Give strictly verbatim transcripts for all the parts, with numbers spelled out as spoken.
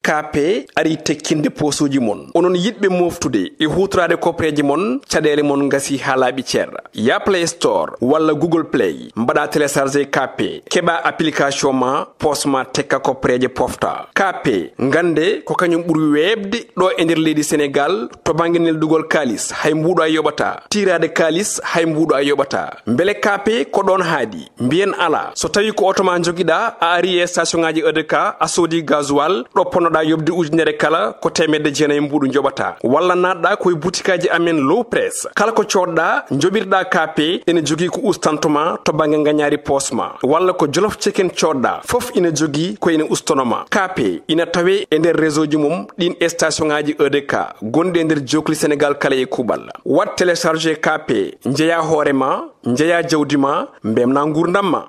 Kaape ari tekkinde poosuuji mon. Onon yiɗɓe mooftude e huutoraade koppereeje mon, caɗeele mon ngasi haa laaɓi cer. Ya Play Store walla Google Play, mbaɗa télécharger Kaape, keɓa application ma, poos ma tekka koppereeje pofta. Kaape, ngannde ko kañum ɓuri weeɓde ɗo e nder leydi Senegaal to bannge neldugol kaalis, hay mbuuɗo a yoɓata. Tiiraade kaalis, hay mbuuɗo a yoɓata. Mbele Kaape ko ɗoon haaɗi? Mbiyen alaa. So tawii ko oto ma njogiɗaa, a ari e station ŋaaji E D K, a soodi gasoil, ɗo ponnoɗaa yoɓde ujunere kala, ko teemedde jeenayi mbuuɗu njoɓataa. Walla naatɗaa ko e butikaaji amen Low Press. Kala ko coodɗaa, njoɓirɗaa Kaape, ene jogii ko ustantuma to bannge ngañaari poos ma. Walla ko Jolof Chicken coodɗaa, fof ina jogii ko ene ustanoma. Kaape ina tawee e nder réseau ji mum ɗiin station ŋaaji E D K gonɗi e nder jookli Senegaal kala e kuuɓal. Waɗ télécharger Kaape, njeyaa hoore ma, njeyaa jawdi ma, mbemnaa nguurndam ma.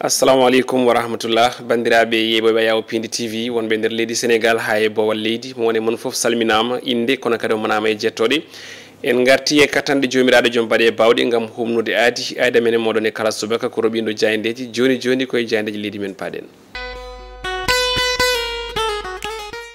Assalamu aleykum wa rahmatullah, banndiraaɓe yeeɓooɓe Ayaw Pindi T V, wonɓe nder leydi Senegaal haa e boowal leydi, mo woni mon fof salminaama, innde kono kadi o manaama e jettooɗe. En ngarti e kattanɗe Joomiraaɗo Joom Baɗe e Baawɗe ngam humnude aadi, aadi amen e mooɗon e kala subaka ko roɓindo jaayndeeji. Jooni jooni ko e jaayndeeji leydi men paaɗen.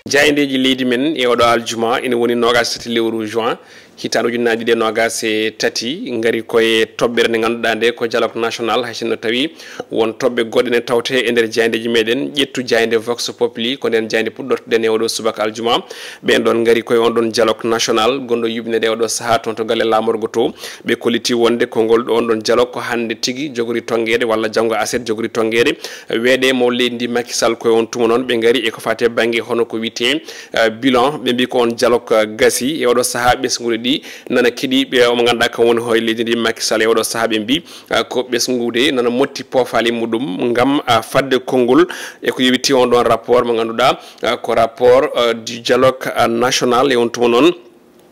Jaayndeeji leydi men e oɗo aljuma ina woni noogaas e tati lewru juin, hitaande ujunnaji ɗiɗi e noogaas e tati, ngari ko e toɓɓere nde ngannduɗaa nde ko dialogue national, hay sinno tawi won toɓɓe goɗɗe ne tawte e nder jaayndeeji meɗen. Ƴettu jaaynde Vox Populi, ko nden jaaynde puɗɗortuɗen e oɗo subaka aljuma. Ɓen ɗon ngari koye on ɗon dialogue national gonɗo yuɓinede e oɗo saha toon to galle laamorgo to. Ɓe kolliti wonde ko ngol ɗon ɗon dialogue ko hannde tigi jogori tonngeede walla janngo aset jogori tonngeede. Weeɗe mo leydi ndi Macky Sall koye on tuma noon ɓe ngari e ko fate bannge hono ko wiyetee, eh, bilan. Ɓe mbi ko on dialogue, eh, gasi e oɗo saha ɓesnguuji ɗi nana keɗi ɓe omo ngannduɗaa kam woni hoye leydi ndi Macky Sall e oɗo saha ɓe mbi, ah, ko ɓesnguude nana motti poofaali muɗum ngam, ah, fadde konngol e ko yowiti on ɗon rapport mo ngannduɗaa, ah, ko rapport, ah, du dialogue, ah, national. E on tuma noon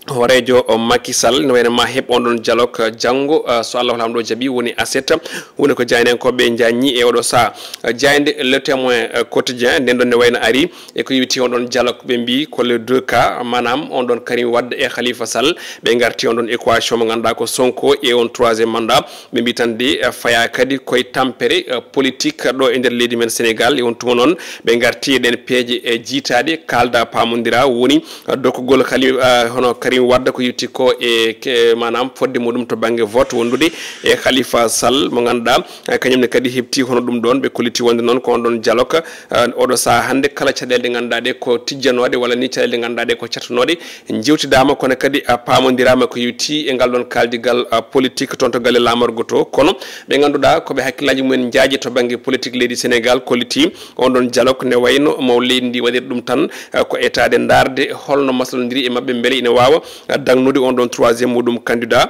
hooreejo, oh, Macky Sall ne wayno ma heɓ on ɗon dialogue, ah, janngo, ah, so Allahu Laamɗo jaɓi woni aset, woni ko jaayndenkooɓe jaññi e oɗo saha. Ah, jaaynde Le Témoin, ah, Quotidien nden ɗon ne wayno ari e ko yowiti on ɗon dialogue, ɓe mbi ko les deux cas, maanaam on ɗon Karim Wade e Khalifa Sall, ɓe ngarti on ɗon équation mo ngannduɗaa ko Sonko e on troisième mandat. Ɓe mbi tan de, eh, faya kadi koye tampere, eh, politique ɗo e nder leydi men Senegaal. E on tuma noon ɓe ngarti e ɗen peeje e jiitaade, kaalda, paamondira, woni, eh, dokkugol Khali-, eh, hono Karim Wade ko yowiti ko e ke-, maanaam fodde muɗum to bannge vote wondude e Khalifa Sall mo ngannduɗaa, eh, kañum ne kadi heɓti hono ɗum ɗon. Ɓe kolliti wonde noon ko on ɗon dialogue, eh, oɗo saha hannde kala caɗeele ɗe ngannduɗaa ɗe ko tijjanooɗe walla ni caɗeele ɗe ngannduɗaa ɗe ko cattanooɗe, njewtidaama, kono kadi a paamondiraama ko yowiti e ngal ɗon kaaldigal, a, politique toon to galle laamorgo to. Kono ɓe ngannduɗaa ko ɓe hakkillaaji mumen njaaji to bannge politique leydi Senegaal kolliti on ɗon dialogue ne wayno mo leydi ndi waɗirta ɗum tan, a, ko etaade ndaarde holno maslondiri e maɓɓe mbele ina waawa, a, dagnude on ɗon troisième muɗum candidat.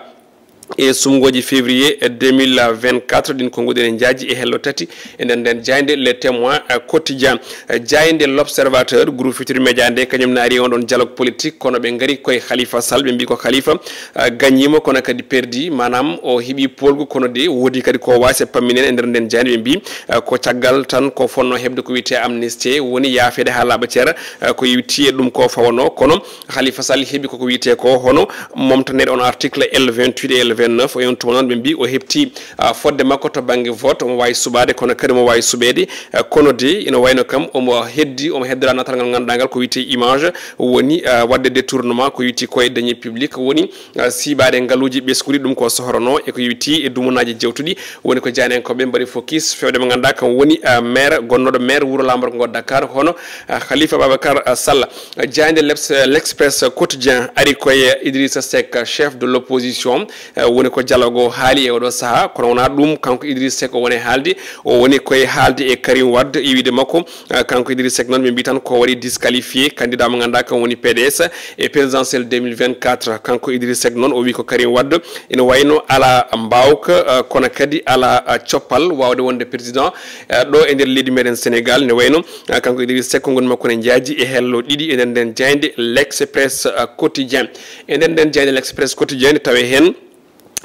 E sumngooji février deux mille vingt-quatre, ɗin ko nguɗen e njaaji e hello tati e nder nden jaaynde Le Témoin, eh, Quotidien. Eh, jaaynde L'Observateur, Groupe Futurs Médias nde, kañum ne ari on ɗon dialogue politique, kono ɓe ngari koye Khalifa Sall, ɓe mbi ko Khalifa, eh, gañiima, kono kadi perdi, maanaam o heɓi poolgu, kono de woodi kadi ko waasi e pamminen e nder nden jaaynde, ɓe mbi, eh, ko caggal tan ko fonno heɓde ko wiyetee amnistie, woni yaafeede haa laaɓa cer, eh, ko yowiti e ɗum ko fawano, kono Khalifa Sall heɓi koko wiyetee ko hono momtanere on article L vingt-huit e L vingt-neuf. O, e on tuma noon ɓe mbi o heɓti, ah, fodde makko to bannge vote, omo waawi suɓaade, kono kadi omo waawi suɓeede. Ah, kono de ina wayno kam omo heddi, omo heddora natal ngal ngannduɗaa ngal ko wiyetee image, woni, ah, waɗde détournement ko yowiti ko e deniers publics, woni, ah, siiɓaade ngaluuji ɓesnguuji, ɗum ko sohrono e ko yowiti e dumunaaji jawtuɗi. Woni ko jaayndenkooɓe mbaɗi focus fewde mo ngannduɗaa kam woni, ah, maire, gonnooɗo maire wuro laamorgo ngo Dakar, hono, ah, Khalifa Babacar, ah, Sall. Ah, jaaynde L'Obs-, L'Express Quotidien ari koye Idrissa Seck, chef de l'opposition, ah, woni ko dialogue o haali e oɗo saha, kono wonaa ɗum kanko Idrissa Seck o woni haalde, o woni koye haalde e Karim Wade, e wiide makko, ah, kanko Idrissa Seck noon ɓe mbi tan ko waɗi disqualifié candidat mo ngannduɗaa kam woni P D S e présidentielle deux mille vingt-quatre. Kanko Idrissa Seck noon o wi ko Karim Wade ina wayno alaa mbaawka, eh, kono kadi alaa, eh, coppal waawde wonde président, eh, ɗo e nder leydi meɗen Senegaal. Ne wayno, eh, kanko Idrissa Seck, ngonɗi makko ne njaaji e hello ɗiɗi e nder nden jaaynde L'Express, eh, Quotidien. E nder nden jaaynde L'Express Quotidien ne tawe heen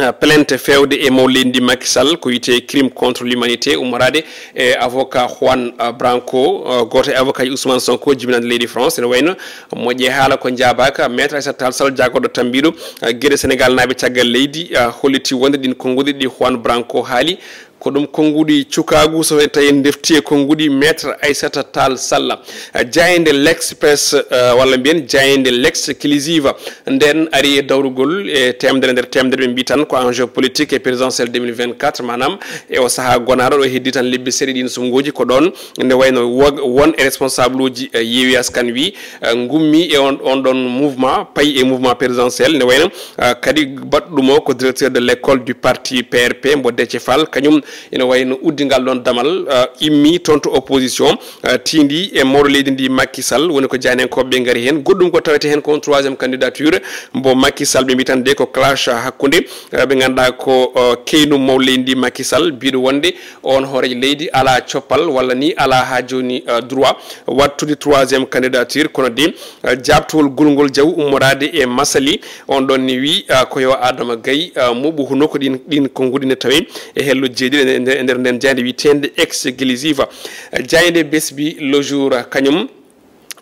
uh, plainte fewde e maw leydi ndi Macky Sall, ko wiyetee crime contre l'humanité, ummoraade e avocat Juan, uh, Branco, uh, gooto e avocat ji Ousmane Sonko, jibinaade leydi France. Ene wayno moƴƴe haala ko njaabaaka. Maître Aissata Tall Sall, jaagorɗo tammbiiɗo, uh, geɗe Sénégal naaɓe caggal leydi, uh, holliti wonde ɗin konnguɗi ɗi Juan Branco haali, ko ɗum konnguɗi cukaagu, so tawi en ndefti e konnguɗi Maître Aissata Tall Sall. Uh, jaaynde L'Express, uh, walla mbiyen jaaynde L'Exclusive, nden ari e dawrugol e teemedere nder teemedere, ɓe mbi tan ko enjeu politique et présidentiel deux mille vingt-quatre, maanaam e o sahaa gonaaɗo ɗo heddi tan lebbi seeɗa ɗin suɓngooji, ko ɗon nde wayno wo-, won e responsable uji, eh, Yewwi Askan Wi, eh, ngummi e on, on ɗon mouvement, payi e mouvement présidentiel, nde wayno, eh, kadi baɗɗo ɗum o ko directeur de l'école du parti P R P, mbo Déthié Fall, kañum ene wayno uddi ngal ɗon damal, eh, immi toon to opposition, eh, tiindi e mawɗo leydi ndi Macky Sall, woni ko jaayndiyankooɓe ɓe ngari heen. Goɗɗum ko tawete heen ko on troisième candidature mbo Macky Sall, ɓe mbi tan de ko clash hakkunde, eh, ɓe ngannduɗaa ko, eh, keynum mawɗo leydi ndi Macky Sall, biiɗo wonde on hooreejo leydi alaa coppal walla ni alaa haa jooni, eh, droit wattude troisième candidature, kono de, eh, jaabtowol gulngol jaw ummoraade e Massaly, on ɗon ne wi, eh, ko yo Adama Gaye, eh, muɓɓu huno ko ɗin, ɗin konnguɗi ne tawe e hello jeeɗiɗi e nder, e nder nden jaaynde wiyeteende Exclusive. Eh, jaaynde Besbi Le Jour, kañum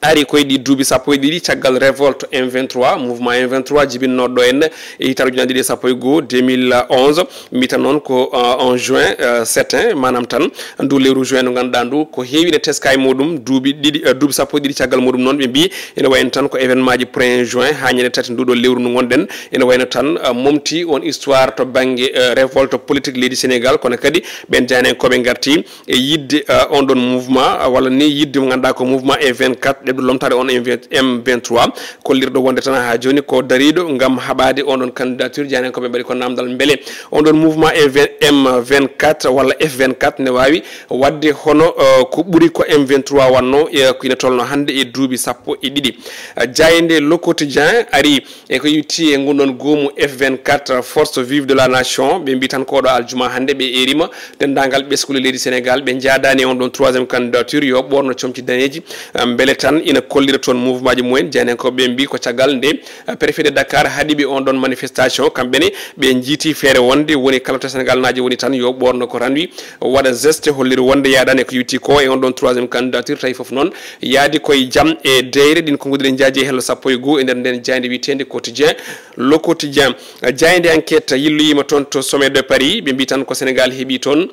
ari koye ɗi duuɓi sappo e ɗiɗi caggal révolte M vingt-trois, mouvement M vingt-trois jibinnooɗo ɗo en e hitaande ujunaaji ɗiɗi e sappo e goo, deux mille onze. Mbiyata noon ko, euh, en juin, euh, sept, maanaam tan ndu lewru juin ndu ngannduɗaa ndu ko heewi ne teska e muɗum, duuɓi ɗiɗi, euh, duuɓi sappo e ɗiɗi caggal muɗum noon, ɓe mbi ene wayno tan ko événement ji premier juin haa ñande tati nduɗo lewru ndu ngonɗen. Ene wayno tan, euh, momti on histoire to bannge, euh, révolte politique leydi Sénégal, kono kadi ɓen jaayndiyankooɓe ngarti e yiɗde, uh, on ɗon mouvement, uh, walla ni yiɗde mo ngannduɗaa ko mouvement M vingt-quatre, ɗeɓɗo lomtaade on M vingt, M vingt-trois, kollirɗo wonde tan haa jooni ko dariiɗo ngam haɓaade on ɗon candidature. Jaayndiyankooɓe mbaɗi ko naamndal mbele on ɗon mouvement M vingt, M vingt-quatre walla F vingt-quatre ne waawi waɗde hono, uh, ko ɓuri ko M vingt-trois wannoo, e ko ina tolno hannde e duuɓi sappo e ɗiɗi. Uh, jaaynde Le Quotidien ari e ko yowiti e ngun ɗon goomu F vingt-quatre, Force Vive de la Nation, ɓe mbi tan ko oɗo aljuma hannde ɓe erima denndaangal ɓesnguuli leydi Sénégal, ɓe njaadaani e on ɗon troisième candidature, yo ɓoorno comci daneeji, ah, mbele tan ina kollira toon mouvement ji mumen. Jaayndiyankooɓe ɓe mbi ko caggal nde, ah, préfet de Dakar haɗi ɓe on ɗon manifestation, kamɓe ne ɓe njiiti feere wonde woni kala to Sénégal naajo woni tan yo ɓoorno ko ranwi, waɗa geste hollira wonde yaadaani e ko yowiti ko e on ɗon troisième candidature, tawi fof noon yaadi koye jam e deeyre. Ɗin konnguɗi ɗe njaaji e hello sappo e goo e nder nden jaaynde wiyeteende Quotidien, Le Quotidien. Jaaynde Enquête yilloyiima toon to Sommet de Paris, ɓe mbi tan ko Sénégal heɓi toon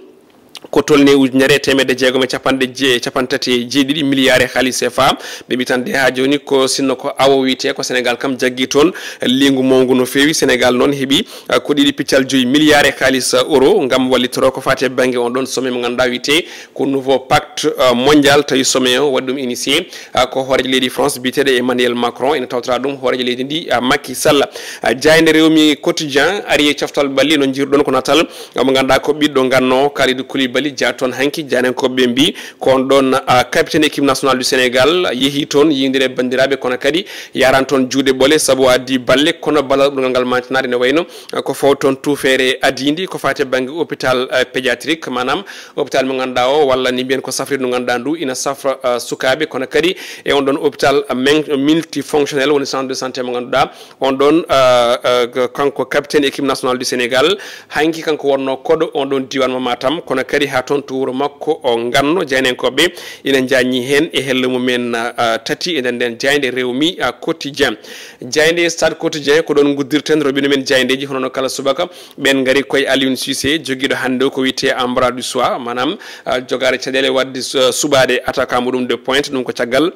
ko tolni ujunere e teemedde jeegom e capanɗe je-, capanɗe tati e jeeɗiɗi milliards e haalis C F A. Ɓe mbi tan de haa jooni ko sinno ko awo wiyetee ko Sénégal kam jaggi toon liingu mawngu no feewi. Sénégal noon heɓi, ah, ko ɗiɗi piccal joyi milliards e haalis, ah, euro ngam wallitoro ko faati e bannge on ɗon sommet mo ngannduɗaa wiyetee ko nouveau pacte, ah, mondial, tawi sommet o waɗi ɗum initié, ah, ko hooreejo leydi France biyeteeɗo Emmanuel Macron, ene tawtora ɗum hooreejo leydi ndi, ah, Macky Sall. Ah, jaaynde Rewmi Quotidien ari e coftal ɓalli no njiiruɗon ko natal, ah, mo ngannduɗaa ko ɓiɗɗo nganno Kalidou Koulibaly jaa toon hanki. Jaayndiyankooɓe ɓe mbi ko on ɗon, ah, capitaine équipe nationale du Sénégal yehi toon yiyndira e banndiraaɓe, kono kadi yaran toon juuɗe ɓole sabu o addi balle, kono ballal ɓurgal ngal mantinaade ne wayno, ah, ko faw toon tuufeere adiindi ko faati e bannge hôpital, ah, pédiatrique, maanaam hôpital mo ngannduɗaa o, walla ni mbiyen ko safrirdu ngannduɗaa ndu ina safra, ah, sukaaɓe, kono kadi e on ɗon hôpital, ah, men-, multifonctionnel, woni centre de santé mo ngannduɗaa on ɗon, ah, ah, kanko capitaine équipe nationale du Sénégal, hanki kanko wonno koɗo on ɗon diiwaan mo Matam, kono kadi haa toon to wuro makko o nganno. Jaayndiyankooɓe ina njaññi heen e hello mumen, ah, tati e nder nden jaaynde Rewmi, ah, Quotidien. Jaaynde Stade Quotidien ko ɗon nguddirten roɓino men jaayndeeji hono no kala subaka. Ɓeen ngari koye Aliou Cissé, jogiiɗo hannde o ko wiyetee embarras du choix, maanaam, ah, jogaade caɗeele waɗde su-, suɓaade attaquant muɗum de pointe. Ɗum ko caggal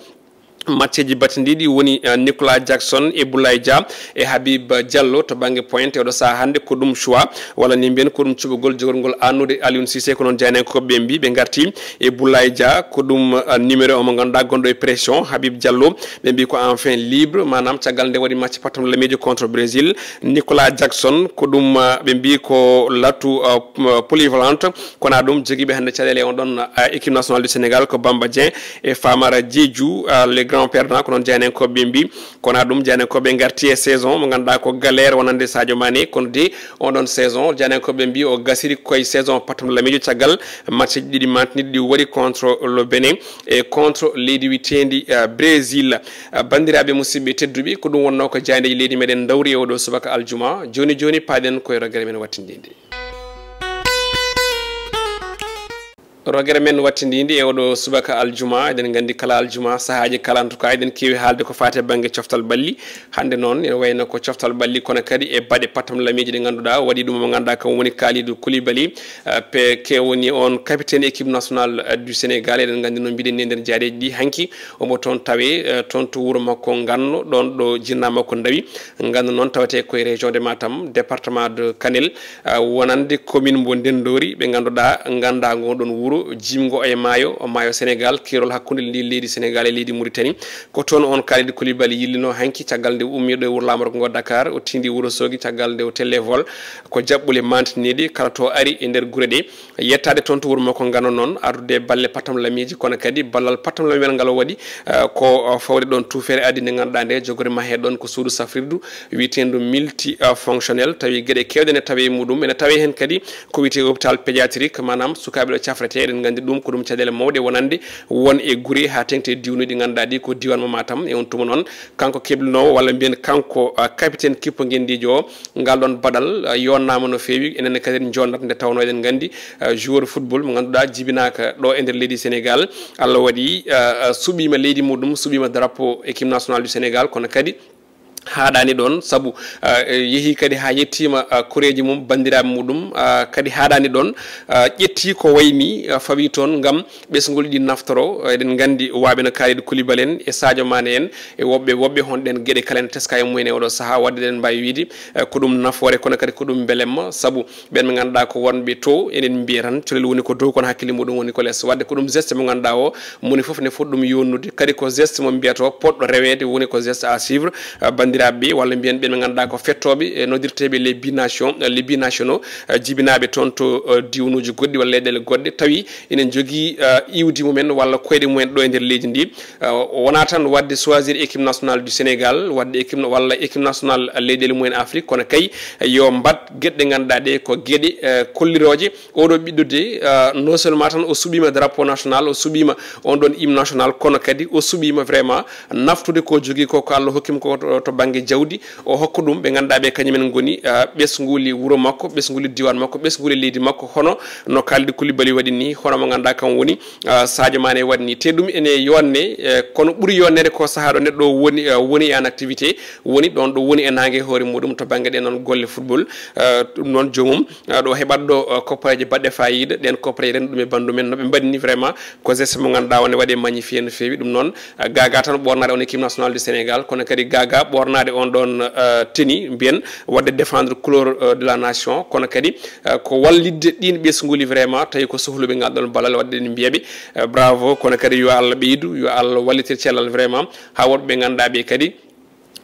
matcheeji battindiiɗi woni, ah, Nicolas Jackson e Boulaye Dia e Habib Diallo to bannge pointe. Oɗo sahaa hannde ko ɗum choix, walla ni mbiyen ko ɗum cuɓagol jogorngol annude Aliou Cissé. Ko noon jaayndiyankooɓe ɓe mbi ɓe ngarti e Boulaye Dia, ko ɗum, ah, numéro o mo ngannduɗaa gonɗo e pression. Habib Diallo ɓe mbi ko enfin libre, maanaam caggal nde waɗi match pattam lameejo contre Brésil. Nicolas Jackson ko ɗum, ah, ɓe mbi ko l'atout, ah, polyvalente, kono ɗum jogiiɓe hannde caɗeele on ɗon, ah, équipe nationale du Sénégal ko Bamba Dieng e Famara Diédhiou, ah, le grand perdant, ko noon jaynankooɓe mbi. Kono ɗum, jaynankooɓe ngarti e saison mo ngannduɗaa ko galère wonande Sadio Mané. Kono de, on ɗon saison, jaynankooɓe mbi o gasiri koye saison patron lamijo, caggal match ji ɗiɗi mantiniɗi ɗi waɗi contre le Bénin e contre leydi witeendi, eh, Brésil. Eh, banndiraaɓe musidɓe tedduɓe, ko ɗum wonnoo ko jaayndeeji leydi meɗen ndawri e oɗo subaka aljuma. Jooni jooni, paaɗen koye rogere men wattindinde. Rogere men wattindinde e oɗo subaka aljuma, eɗen nganndi kala aljuma, sahaaji kala, en tout cas, eɗen keewi haalde ko faati e bannge coftal balli. Hannde noon, ene wayno ko coftal balli, kono kadi e baɗe patam lamiiji ɗe ngannduɗaa, waɗi ɗum mo ngannduɗaa kam woni Kalidou Koulibaly, eh, pe-, ke woni on capitaine équipe nationale, eh, du Sénégal. Eɗen nganndi noon, mbiɗen ni e nder jaareeji ɗi, hanki omo toon tawe, eh, toon to wuro makko Nganno, ɗoon ɗo jinnaa makko ndawi. Nganno noon tawetee koye région de Matam, département de Kanel, ah, wonande commune mbo Ndenndoori, ɓe ngannduɗaa, nganndaa ngo ɗon wuro, jimngo e maayo, maayo Sénégal, keerol hakkunde ndi leydi Sénégal e leydi Mauritanie. Ko toon on Kalidou Koulibaly yillino hanki, caggal nde o ummii ɗo e wuro laamorgo ngo Dakar, o tindi Wuro Soogi, caggal nde o telli e vol. Ko jaɓɓule mantiniiɗe, kala to ari e nder gure ɗe, yettaade toon to wuro makko Nganno noon, ardude balle patam lamiiji, kono kadi ballal patam lamiwel ngal o waɗi, eh, ko, eh, fawde ɗoon tuufeere adii nde ngannduɗaa nde jogori mahee ɗoon ko suudu safrirdu wiyeteendu multi, eh, fonctionnel, tawi geɗe keewɗe ne tawee e muɗum. Ene tawee heen kadi ko wiyetee hôpital pédiatrique, maanaam sukaaɓe ɗo cafretee. Eɗen nganndi ɗum ko ɗum caɗeele mawɗe wonande won e gure haa teeŋti e diiwnuuji ɗi ngannduɗaa ɗi ko diiwaan mo Matam. E on tuma noon, kanko keblinoowo, walla mbiyen kanko, ah, capitaine kippo ngenndiijo o, ngal ɗoon baɗal, ah, yonnaama no feewi. Enen ne kadi en jonnat, nde tawnoo eɗen nganndi, ah, joueur football mo ngannduɗaa jibinaaka ɗo e nder leydi Sénégal. Allah waɗi, ah, ah, suɓiima leydi muɗum, suɓiima drapeau équipe nationale du Sénégal, kono kadi haaɗaani ɗoon, sabu, ah, yehii kadi haa yettiima, ah, koreeji mum, banndiraaɓe muɗum, ah, kadi haaɗaani ɗoon, ah, ƴettii ko wayi ni, ah, fawii toon ngam ɓesnguuji ɗi naftoro. Eɗen nganndi waawɓe no Kalidou Koulibaly en e Sadio Mané en e woɓɓe woɓɓe, honɗen geɗe kala ene teska e mumen e oɗo sahaa, waɗde eɗen mbaawi wiyde, eh, ko ɗum nafoore, kono kadi ko ɗum mbelemma, sabu ɓeen ɓe ngannduɗaa ko wonɓe to, eɗen mbiya tan, colel woni ko dow, kono hakkille muɗum woni ko les. Waɗde ko ɗum geste mo ngannduɗaa o, moni fof ne foti ɗum yonnude, kadi ko geste mo mbiyatoo potɗo reweede, woni ko geste à suivre, eh, banndiraaɓe ɓe, walla mbiyen ɓeen ɓe ngannduɗaa ko fettooɓe, eh, noddirteeɓe les binations, eh, les binationaux, eh, jibinaaɓe toon to, eh, diwnuuji goɗɗi walla leyɗeele goɗɗe, tawi ina njogii, eh, iwdi mumen walla koyɗe mumen ɗo e nder leydi ndi. Eh, wonaa tan waɗde choisir équipe nationale du Sénégal, waɗde équipe no-, walla équipe nationale leyɗeele mumen Afrique, kono kay yo mbaɗ geɗe ɗe ngannduɗaa ɗe ko geɗe, eh, kollirooje. Oɗo ɓiɗɗo de, eh, non seulement tan o suɓiima drapeau national, o suɓiima on ɗon hymne national, kono kadi o suɓiima vraiment naftude ko jogii ko, ko Allah hokki mo ko to, to bannge jawdi, o hokka ɗum ɓe ngannduɗaa ɓe kañumen ngoni, ah, ɓesnguuli wuro makko, ɓesnguuli diiwaan makko, ɓesnguuli leydi makko, hono no Kalidou Koulibaly waɗi ni, hono mo ngannduɗaa kam woni, ah, Sadio Mané waɗi ni. Te ɗum ene yonne, eh, kono ɓuri yonneede ko sahaa ɗo neɗɗo woni, ah, woni en activité, woni ɗoon ɗo woni e naange hoore muɗum to bannge ɗen noon golle football. Ah, ɗum noon joomum, ah, ɗo heɓat ɗo, ah, koppareeje baɗɗe faayiida, ɗeen koppareeje renndo ɗum e banndu men no ɓe mbaɗi ni vraiment. Ko geste mo ngannduɗaa on ne waɗi magnifié no feewi. Ɗum noon, eh, gaagaa tan ɓoornaade on équipe nationale du Sénégal, kono kadi gaagaa ɓoornaade on ɗon, eh, tenue mbiyen waɗde défendre couleur, eh, de la nation, kono kadi, eh, ko wallitde ɗiin ɓesnguuli vraiment, tawi ko sohluɓe ngal ɗon ballal, waɗde en mbiyaɓe, eh, bravo, kono kadi yo Allah ɓeydu, yo Allah wallitir cellal vraiment, haa woɗɓe ɓe ngannduɗaa ɓe kadi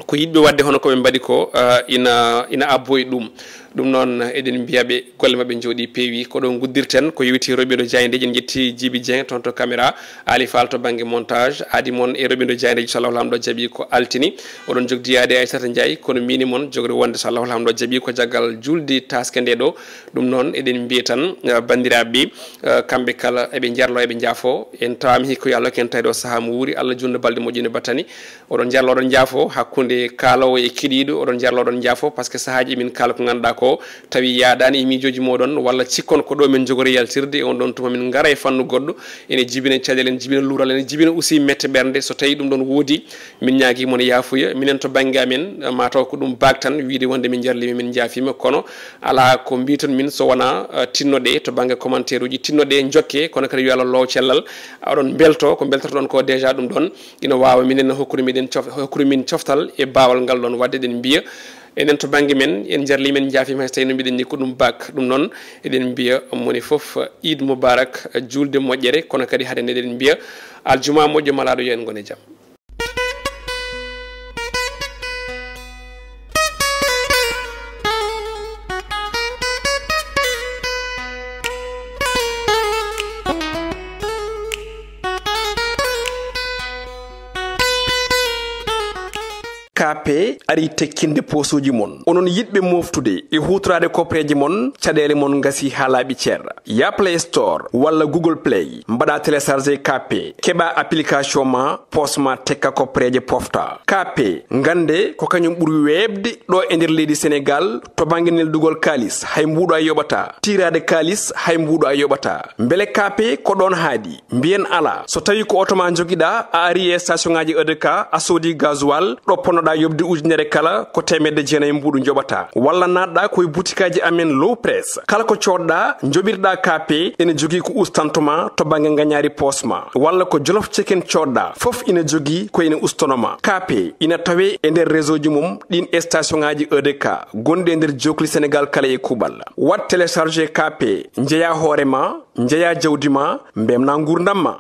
ko yiɗɓe waɗde hono ko ɓe mbaɗi ko, ah, ina, ina abbo e ɗum. Ɗum noon, eɗen mbiya ɓe golle maɓɓe njooɗii peewi. Ko ɗo nguddirten, ko yowiti roɓindo jaayndeeji. En njetti Jibi Dieng toon to caméra, Ali Fall to bannge montage, aadi mon e roɓindo jaayndeeji, so Allahu Laamɗo jaɓi ko altini. Oɗon jogdi yaade Aissata Ndiaye, kono miini mon jogori wonde so Allahu Laamɗo jaɓi ko jaggal julde taaske nde ɗo. Ɗum noon, eɗen mbiya tan, ah, banndiraaɓe, ah, kamɓe kala eɓe njarlo, eɓe njaafo. En tawaama hikka, yo Allah hokku en tawi ɗo sahaa mo wuuri. Allah juutnu balɗe moƴƴi no battani. Oɗon njarlo, oɗon njaafo hakkunde kaaloowo e keɗiiɗo, oɗon njarlo, oɗon njaafo, par ce que sahaaji emin kaala ko ngannduɗaa ko tawi yaadaani e miijooji mooɗon, walla cikkon ko ɗo min njogori yaltirde, e on ɗon tuma min ngara e fannu goɗɗo, ene jibina caɗeele, ene jibina luural, ene jibina aussi mette ɓernde. So tawi ɗum ɗon woodi, min ñaagii mon yaafuya. Minen to bannge amen, ma taw ko ɗum baak tan, wiyde wonde min njarliima, min njaafiima, kono alaa ko mbiiton min so wonaa, eh, tinnoɗe to bannge commentaire uji, tinnoɗe, njokke, kono kadi yo Allah loow cellal. Oɗon mbelto, ko mbeltotoɗon ko déjà ɗum ɗon ina waawa minen hokkude meɗen cof-, hokkude min coftal e baawal ngal ɗon waɗde. Eɗen mbiya enen to bannge men, en njarlii, men njaafiima, hay so tawii no mbiɗen ni ko ɗum baak. Ɗum noon, eɗen mbiya moni fof Iid Mubarak, juulde moƴƴere, kono kadi hade nde eɗen mbiya aljuma moƴƴo malaaɗo, yo en ngon e jam. Kaape ari tekkinde poosuuji mon. Onon yiɗɓe mooftude e huutoraade koppareeje mon, caɗeele mon ngasi haa laaɓi cer. Ya Play Store walla Google Play, mbaɗa télécharger Kaape, keɓa application ma, poos ma tekka koppareeje pofta. Kaape, ngannde ko kañum ɓuri weeɓde ɗo e nder leydi Senegaal to bannge neldugol kaalis, hay mbuuɗo a yoɓata. Tiiraade kaalis, hay mbuuɗo a yoɓata. Mbele Kaape ko ɗoon haaɗi? Mbiyen alaa. So tawii ko oto ma njogiɗaa, a ari e station ŋaaji E D K, a soodi gasoil, ɗo ponnoɗaa yoɓde ujunere kala, ko teemedde jeenayi mbuuɗu njoɓataa. Walla naatɗaa ko e butikaaji amen Low Press. Kala ko coodɗaa, njoɓirɗaa Kaape, ene jogii ko ustantoo ma to bannge ngañaari poos ma. Walla ko Jolof Chicken coodɗaa, fof ina jogii ko ene ustanoo ma. Kaape ina tawee e nder réseau ji mum ɗiin station ŋaaji E D K gonɗi e nder jookli Senegaal kala e kuuɓal. Waɗ télécharger Kaape, njeyaa hoore ma, njeyaa jawdi ma, mbeltinaa nguurndam ma.